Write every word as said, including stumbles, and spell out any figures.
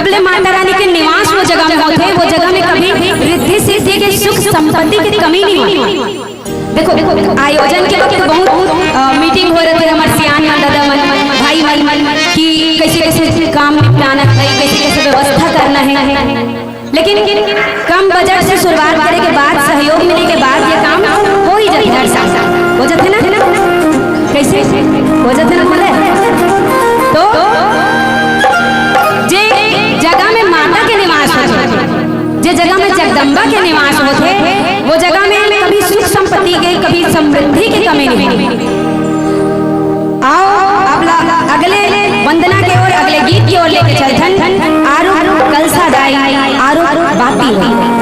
जब ले माता रानी के निवास वो जगह में होथे, वो जगह में कभी रिद्धि सिद्धि के, सुख संपत्ति के कमी नहीं होय। देखो, आयोजन के वक्त बहुत, अ, मीटिंग होय रहिथे हमर सियान मन, दादा मन, भाई मन, कि कइसे कइसे काम निपटाना हे, कइसे कइसे व्यवस्था करना हे। लेकिन कम बजट से शुरुआत करे के बाद, सहयोग मिले के बाद ये काम हो ही जाथे हर साल। हो जाथे ना? कइसे? हो जाथे ना बोले? तो जे जगह में माता के निवास होथे, जे जगह में जगदम्बा के निवास होथे, वो जगह में कभी सुख संपत्ति के, कभी समृद्धि के कमी नहीं होय। आओ, आप ला अगले वंदना के ओर, अगले गीत के ओर लेके चलथन। आरूख कलसा दाई, आरूख बाती होई।